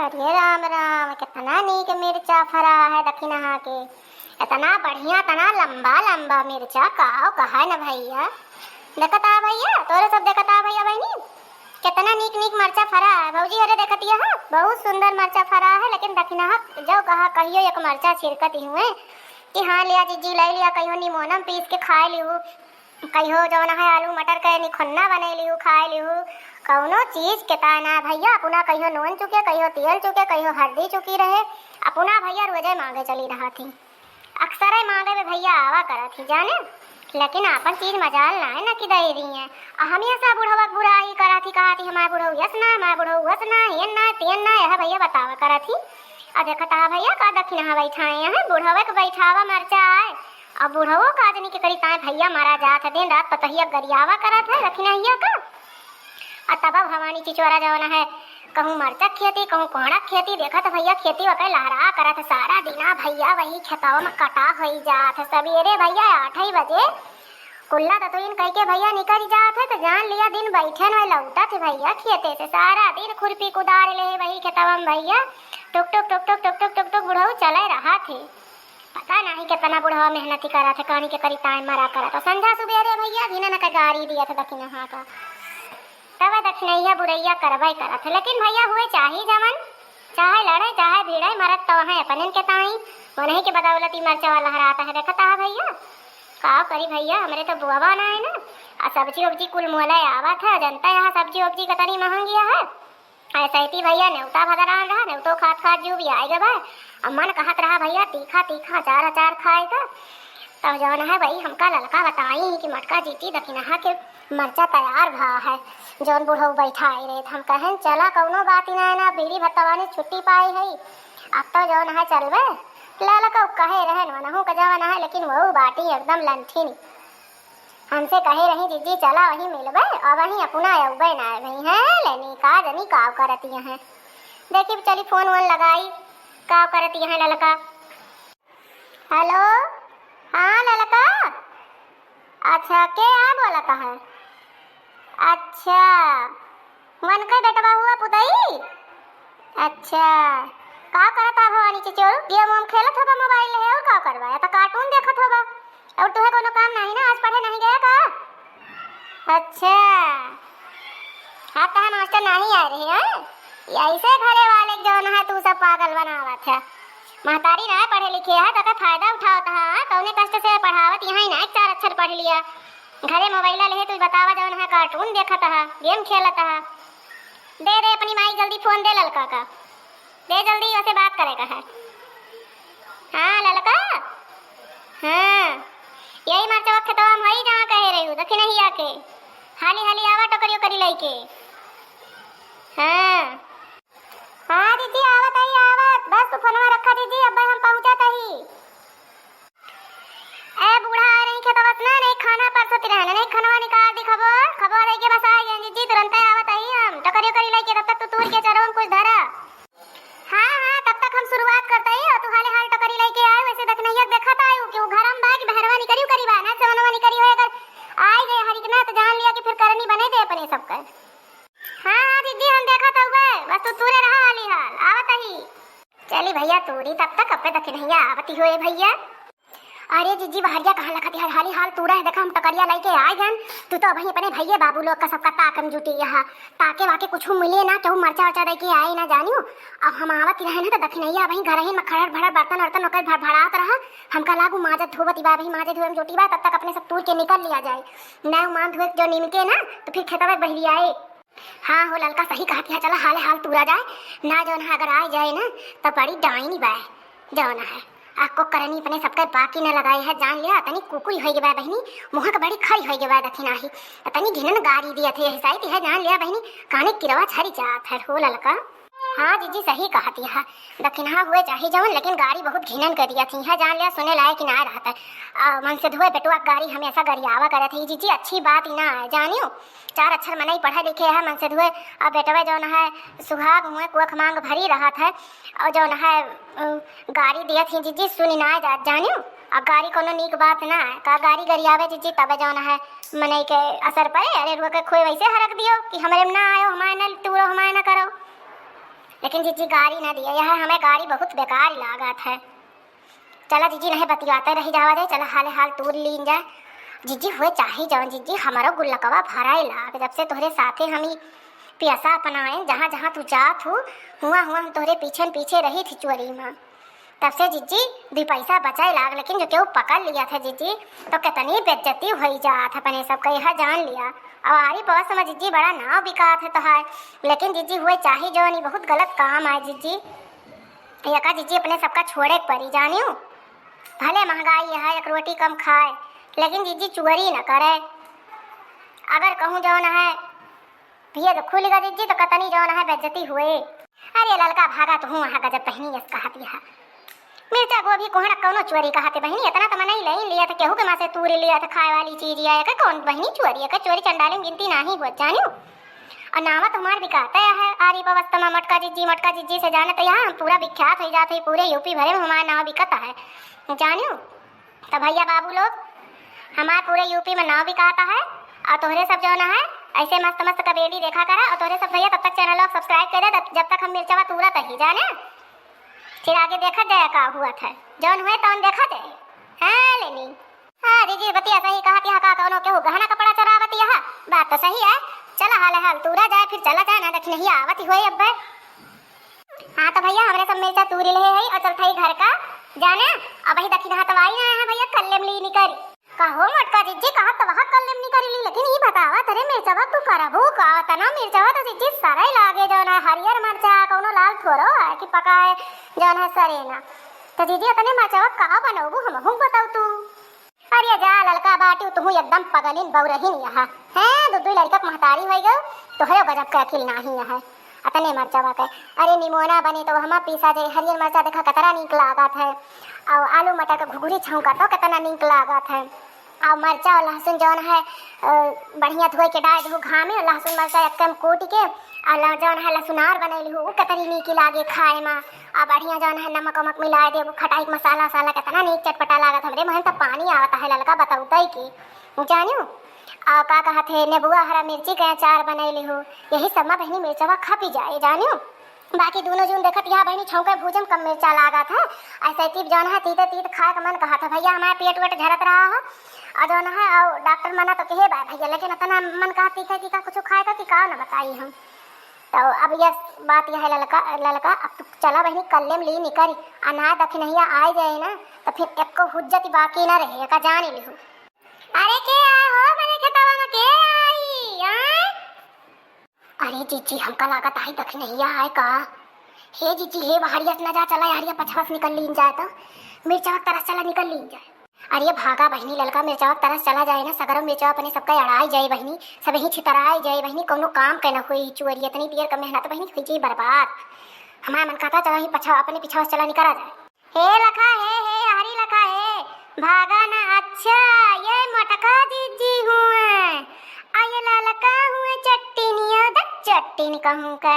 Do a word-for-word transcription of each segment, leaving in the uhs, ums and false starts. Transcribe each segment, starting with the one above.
अरे राम राम, कितना नीक मिर्चा फरा है दखिनहा के। इतना बढ़िया, इतना लंबा लंबा मिर्चा, काव कहा न भैया। देखत हा भैया, तोरे सब देखत हा भैया बहिनी, कितना नीक नीक मरचा फरा है भौजी। अरे देखत यह बहुत सुंदर मरचा फरा है, लेकिन दखिनहा जो कहा कहियो एक मरचा छिड़कत ही हुए कि हाँ लिया जिज्जी, ले लिया, कहियो निमोनम पीस के खाए लिहू, कहियो जौन है आलू मटर के निखुन्ना बने लिहू, खाए लिहू। कौनो चीज के ताय ना भैया, अपना कहियो नून चुके, कहियो तेल चुके, कहियो हल्दी चुकी रहे, अपना भैया रोजे मांगे चली रहा थी। अक्सर ही मांगे में भैया आवा करत ही जाने, लेकिन आपन चीज मजाल ना है ना कि दे दी है। आ हम ये सब बुढ़वा के बुराई करत ही, कहत ही हमारे बुढ़ऊ यस ना, हमारे बुढ़ऊ वस ना, ये ना, तेन ना, यह भैया बतावा करत ही। आ देखत हा भैया का दखिनहा बैठाए हैं, बुढ़वे के बैठावा मरचा आए। अब बुढ़वो का जनी के करी ताए भैया मरा जात है, दिन रात पतहिया गरियावा करत है दखिनहिया का। आ तब भवानी चिचोरा जवन है, कहूँ मरचा खेती, कहूँ कोहड़ा खेती, देखत भैया खेती ओकर लहरा करत है। सारा दिना भैया वही खेतवा में कटा होई जात है। सवेरे भैया आठ ही बजे कुल्ला दतुइन कह के भैया निकल जात है, तो जान लिया दिन बैठे न लौटत है भैया खेते से। सारा दिन खुरपी कुदार ले वही खेतवा में भैया टुक टुक टुक टुक टुक टुक टुक टुक बुढ़ऊ चले रहा थे। पता नहीं कितना बुढ़वा मेहनती करत है, कहनी के करी ताए मरा करत है। संझा सुबेरे भैया घिनन के गारी दियत है दखिनहा का। तब दखिनहिया बुरैया करबे करत है, लेकिन भैया हुए चाही जवन, चाहे लड़े, चाहे भिड़े, मरत तो है अपनन के ताई। उन्हीं के बदौलत ई मरचा वाला लहरात है, देखत हा भैया। का करी भैया, हमरे तो बुआवा ना है ना, आ सब्जी उब्जी कुल मोले आवत है, जनता यहाँ सब्जी उब्जी कतनी महंगी है। ऐसे ही भैया नेवता भदरान रहा, नेवतो खात खात जू भी आए गए बा। अब मन कहत रहा भैया तीखा तीखा अचार अचार खाए का। तब जौन है भाई हमका ललका बताई कि मटका जीजी दखिनहा के मरचा तैयार भा है, जौन बुढ़ऊ बैठाए रहे। तो हम कहें चला कौनो बात ही ना है ना, बीड़ी भत्तवानी छुट्टी पाई है। अब तो जौन है चलबे, ललका कहे रहन वनहू का जवन है, लेकिन वहू बाटी एकदम लंठिन। हमसे कहे रही, "जीजी, चला वहीं मिलबे, अब वहीं अपना अउबे ना है।" वहीं है, लेनी का जनी काव करती हैं। देखी, चली फोन वोन लगाई, काव करती हैं ललका। हेलो, हाँ ललका, अच्छा, के आ बोलत है? अच्छा, वनके बेटवा हुआ पुतई? अच्छा, का करत आ भवानी चिचोरू? गेम वेम खेलत होबा मोबाइल है और का करबा? या तो कार्टून देखत होबा। और तुहे कोनो काम नहीं ना, आज पढ़े नहीं गया का? अच्छा, हाँ, तहाँ मास्टर नहीं आए रहे हैं? ऐसे घरे वाले जौन है तू सब पागल बनावत है। महतारी ना पढ़े लिखे है तो का फायदा उठावत है, कौने कष्ट से पढ़ावत, यहाँ ही ना एक चार अक्षर पढ़ लिया। घरे मोबाइल ले तू बतावा जौन है कार्टून देखत है, गेम खेलत है। दे दे अपनी माई जल्दी फोन दे ललका का। दे जल्दी, ओसे बात करे का है। हाँ ललका, हाँ, यही मरचवा खेतवा में हई जहाँ कहे रही हूँ, दखिनहिया के। हाली हाली आवा टोकरी ओकरी लइके। हाँ, हाँ जीजी, आवत हई, आवत। बस तू फोनवा रखा जीजी, अब हम पहुँचत हई। ए बूढ़ा, आ रही खेतवा से ना, नहीं खाना परसत रहन, नहीं खानवा निकाल दी। खबर, खबर है के बस आ गए जीजी, तुरंत आवत हई हम। टोकरी ओकरी लइके, तब तक तू तूर के चरवन कुछ धरा। हाँ, हाँ, तब तक हम शुरुआत करते ही, और तू हाले हाल टोकरी लइके आए, वैसे दखिनहिया देखत आयु कि वो घरम बा कि बहरवा निकरी उकरी बा, ना चवनवा निकरी होए, अगर आइ गए हरिकना तो जान लिया कि फिर करनी बने दे अपने सबके। हाँ, हाँ, दीदी, हम देखत हउबे, बस तू तूरे रहा हाली हाल, आवत ही। चली भैया तूरी तब तक, अपने दखिनहिया आवती होए भैया। अरे जीजी, बहरिया कहाँ लखत है? हाली हाल तू रह, देखा हम टकरिया लइके आए गन। तू तो अबहीं अपने भइये बाबू लोग का सबका ताकम जुटी यहाँ। ताके वाके कुछ मिले ना, केहू मरचा उरचा दे के आए ना जानियो। अब हम आवत रहे ना तो दखिनहिया अबहीं घरहिन में खड़र भड़र बर्तन उर्तन ओकर भड़भड़ात रहा। हमका लागू माजत धोवत बा, अबहीं माजे धोवे में जुटी बा, तब तक अपने सब तूर के निकल लिया जाए। ना मान धोए जो निमके ना तो फिर खेतवे बहरियाए। हाँ हो ललका, सही कहत है, चला हाले हाल तूरा जाए ना, जौन है अगर आए जाए ना तो बड़ी डाइन बा, जौन है आ को करनी अपने सबके बाकी न लगाए है, जान लिया तनी कुकुरी होई गवा बहिनी, मुँह के बड़ी खरी होई गवा दखिनही, तनी घिनन गारी दिया थे, हिसाई है जान लिया बहिनी, काने किरवा छरी जात है हो ललका। हाँ जीजी सही कहत है, दखिनहा हुए चाहे जवन, लेकिन गारी बहुत घिनन कर दिया थी है, जान लिया सुने लायक ही ना रहत है। आ, मन से धोए बेटवा गारी हमेशा गरियावा करत है जीजी, अच्छी बात ही ना है जानियो। चार अक्षर मनई पढ़े लिखे है, मन से धुए, अब बेटवा जौन है सुहाग हुए, कोख मांग भरी रहत है, और जौन है, अ, गारी दियत ही जीजी, सुनी ना जात जानियो। अब गारी कोनो नीक बात ना है, का गारी गरियावे जीजी, तबे जौन है मनई के असर पड़े। अरे रुआ के खोए वैसे हरक दियो कि हमरे में ना आयो, हमारे ना तूरो, हमारे ना करो। लेकिन जिज्जी गारी ना दिया, यह हमें गारी बहुत बेकार लागत है। चला जिज्जी, नहीं बतियाते रही जावा दे, चला हाले हाल तूर लीन जाए। जिज्जी हुए चाही जौन जिज्जी, हमरो गुल्लकवा भराए लाग। जब से तोहरे साथे हम ई पेशा अपनाए, जहाँ जहाँ तू जात हू, हुआ हुआ हम तोहरे पीछे न पीछे रही थी चोरी मा। तब से जिज्जी दुई पैसा बचाए लाग, लेकिन जो केहू पकड़ लिया था जिज्जी, तो कितनी बेइज्जती होई जात है अपने सबका, यह जान लिया। और आरी पवस में जिज्जी बड़ा नाव बिकात है तोहार, लेकिन जिज्जी हुए चाही जौन, ई बहुत गलत काम आए जिज्जी। एका जिज्जी अपने सबका छोड़े के परी, जानियो। भले महंगाई है, एक रोटी कम खाए, लेकिन जिज्जी चोरी न करे। अगर कहूँ जौन है, भैया तो खुल गा जिज्जी, तो कतनी जौन है बेइज्जती हुए। अरे ललका भागा, तो हूँ वहाँ गजब बहिनी यस कहत यह। मिर्चा गोभी कोहड़ा कौनो चोरी कहते बहिनी, इतना तो मनई ले लिया था, केहू के माँ से तूरी लिया था, खाए वाली चीज या के कौन बहिनी चोरी, के चोरी चंडाली में गिनती नाही हुआ, जानियो। और नावा तो हमार बिकाता है, आरी बवस्था में मोटका जिज्जी, मोटका जिज्जी से जानत है, हम पूरा विख्यात हो जाते हैं, पूरे यूपी भरे में हमारा नाव बिकता है, जानियो। तो भैया बाबू लोग, हमार पूरे यूपी में नाव बिकाता है, और तोहरे सब जौन है, ऐसे मस्त मस्त कॉमेडी देखा करा, और तोहरे सब भैया तब तक चैनल को सब्सक्राइब कर दे, जब, जब तक हम मिर्चवा तूरत ही, जाने। फिर आगे देखा जाए का हुआ था, जौन हुए तौन देखा जाए। हाँ लेनी। हाँ जिज्जी, बतिया सही कहत यह, का कौनो केहू गहना कपड़ा चोरावत यह? बात तो सही है। चला हाले हाल तूरा जाए, फिर चला जाए ना, दखिनहिया आवत ही होए अब्बे। हाँ तो भैया, हमरे सब मिर्चा तूरी ले है और चलत ही घर का, जाने। अब ही दखिनहा तवाई ना है भैया, कल्ले में ली निकरी। कहो मोटका जिज्जी, कहा तो वहाँ कल्ले में निकरी ली, लेकिन ई बतावा, तेरे मिर्चवा तू करबू का? तना मिर्चवा तो जिज्जी सरे लागे, जौन है हरियर मिर्चा, कौनो लाल थोड़ो है कि पका है, जौन है सरे ना। तो जिज्जी, इतने मिर्चवा का बनौबू, हमहू बताऊ तू। अरे जा ललका बाटी, तुहू एकदम पगलिन बौरहिन यहाँ। हैं, दू दू लड़का के महतारी होई गयो, तोहरे गजब के अकिल नाही यहाँ। अतने मरचवा के। अरे निमोना बने तो हमा पीसा जाए, हरियर मरचा देखा कितना नीक लागत है। और आलू मटर के घुघरी छौंका तो कितना नीक लागत है। और मरचा और लहसुन जौन है, अ, बढ़िया धोए के डाल दहू घामे, और लहसुन मरचा एकदम कूट के, और ल-, जौन है लहसुनार बनैली हूँ, उ कितनी नीक लागे खाए में। आ बढ़िया जौन है नमक वमक मिलाए देबू, खटाई के मसाला वसाला कितना नीक चटपटा लागत। हमरे मुँह में तो पानी आवत है ललका बतौते के, जानियो। आ का कहत है, नेबुआ हरा मिर्ची के अचार बनैली हूँ, यही सब में बहिनी मिर्चवा खपी जाए, जानियो। बाकी दोनों जून देखत यहाँ बहिनी छौंके भूजम कम मिर्चा लागत है, ऐसे तीत जौन है तीते तीत खाए का मन कहत है। भैया हमारे पेट वेट झरत रहा है, और जौन है और डॉक्टर मना तो कहे बा भैया, लेकिन इतना मन कहत तीखे तीखा कुछ खाए का कि का न बताई हम। तो अब यह बात यह है ललका, ललका, अब तू चला बहिनी कल्ले में ली निकरी, अनाज दखिनहिया आए जाए ना, तो फिर एको हुज्जत बाकी ना रहे, का जान लिहू। अरे के आए हो मेरे खेतवा में, के आई, आए? अरे जीजी, हमका लागत आई दखिनहिया आए का? हे जीजी, हे बहरिया से न जा, चला यारिया पछवा से निकल लीन जाए तो, मिर्चवा के तरस चला निकल लीन जाए। अरे भागा बहिनी, ललका मिर्चवा के तरस चला जाए ना, सगरो मिर्चवा अपने सबका अड़ाई जाए बहिनी, सब ही छितराई जाए बहिनी, कौनो काम के न होई चोरी, इतनी देर का मेहनत बहिनी हुई जाई बर्बाद। हमारा मन कहता चला ही पछवा, अपने पिछवा से चला निकला जाए। हे लखा हे, हे हरी लखा हे, भागा ना। अच्छा, ये मोटका जीजी हुए, आ ये ललका हुए चट्टिनिया, द चट्टिन कहूँ के।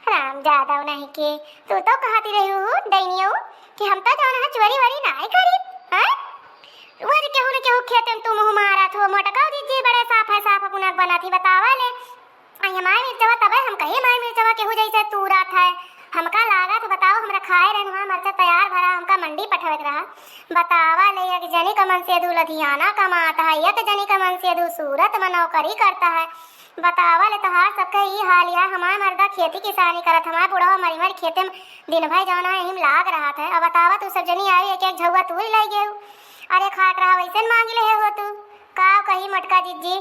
राम जादव नहीं के, तू तो कहती रही हूँ डैनियो कि हम तो जौन है चोरी वोरी नाय करी, हैं? वो जो केहू न केहू खेते में तू मुँह मारत हो, मोटका जीजी बड़े साफ है, साफ पुनक बनत ही, बतावा ले। आई हमार मिर्चवा, तबे हम कही हमार मिर्चवा केहू जैसे तूरत है। हमका लागत, बताओ, हमरा खाए रहन हमार मरचा तैयार भरा, हमका मंडी पठवे के रहा। बतावा ले, एक जनी का मन से दू लुधियाना कमात है, एक जनी का मन से दू सूरत में नौकरी करता है। बतावा ले, तोहार सबके ई हाल या, हमार मर्दा खेती किसानी करत, हमार बुढ़वा मरी मरी खेते में दिन भर जौन है यही में लाग रहत है। अब बतावा, तू सब जनी आई एक एक झउआ तूर ले गेहू। अरे खात रहा, वैसे न मांगी ले हो तू। का कही मोटका जीजी,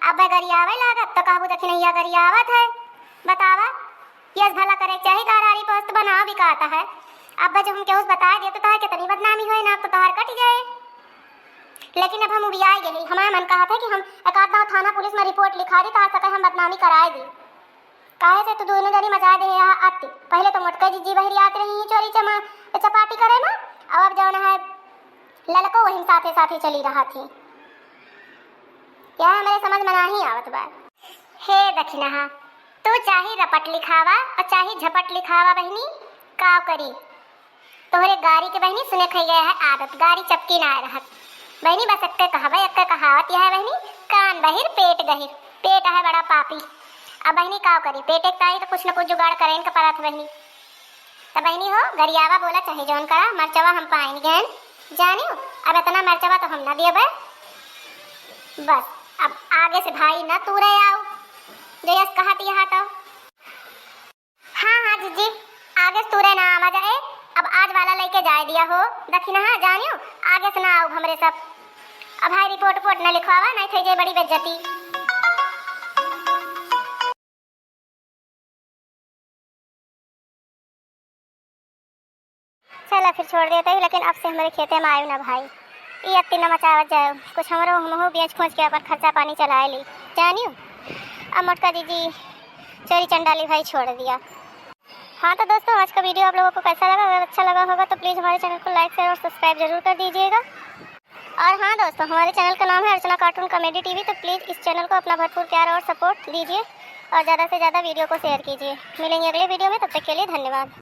अब गरियावे लागत तो कहबू दखिनहिया गरियावत है। बतावा, यस भला करे के चाही, तोहार आरी पोस्त बनाव बिकाता है। अब जब हम केहू से बताए दे तो तोहार कितनी बदनामी होए, नाक तो तोहार कट जाए। लेकिन अब हम उबियाए गए, हमारा मन कहत है कि हम एक आध दाव थाना पुलिस में रिपोर्ट लिखा दी, तोहार सके हम बदनामी कराए दी। काहे से तू दोनों जनी मचा दे यहाँ अति। पहले तो मोटका जीजी बहरी आती रही चोरी चमा, चपाटी करे में, अब, अब जौन है ललको वही साथे साथे चली रहा थी। यह हमारे समझ में नाही आवत बा। हे दखिनहा, तू चाहे रपट लिखावा और चाहे झपट लिखावा बहिनी, का करी? तोहरे गारी के बहिनी सुने खई गया है आदत, गारी चपकी ना रहत। बहिनी बस एक्के कहबे, एक्के कहावत यह है बहिनी, कान बहिर पेट गहिर, पेट है बड़ा पापी। अब बहिनी का करी, पेटे के ताई तो कुछ न कुछ जुगाड़ करे इनका परत बहिनी। त बहिनी हो, गरियावा बोला चाहे जौन करा, मरचवा हम पाइन गएन। जानियो, अब इतना मरचवा तो हम ना दियबे। बस, अब आगे से भाई ना तूरे आओ, जैस कहत यहाँ तो। हाँ, हाँ, जिज्जी, आगे से तूरे ना आवा जाए, अब आज वाला लइके जाए दिया हो, दखिनहा जानियो, आगे से ना आओ हमरे सब। अब भाई रिपोर्ट उपोर्ट ना लिखवावा, नहीं थे जे बड़ी बेइज्जती। चला फिर छोड़ देते ही, लेकिन अब से हमरे खेते में आयु ना भाई, ई अत्ती न मचावत जायो, कुछ हमरो हमहू बेच खोज के अपन खर्चा पानी चलाए ली, जानियो। अब मोटका जिज्जी चोरी चंडाली भाई छोड़ दिया। हाँ तो दोस्तों, आज का वीडियो आप लोगों को कैसा लगा? अगर अच्छा लगा होगा तो प्लीज़ हमारे चैनल को लाइक, शेयर और सब्सक्राइब जरूर कर दीजिएगा। और हाँ दोस्तों, हमारे चैनल का नाम है अर्चना कार्टून कॉमेडी टीवी, तो प्लीज़ इस चैनल को अपना भरपूर प्यार और सपोर्ट दीजिए और ज़्यादा से ज़्यादा वीडियो को शेयर कीजिए। मिलेंगे अगले वीडियो में, तब तक के लिए धन्यवाद।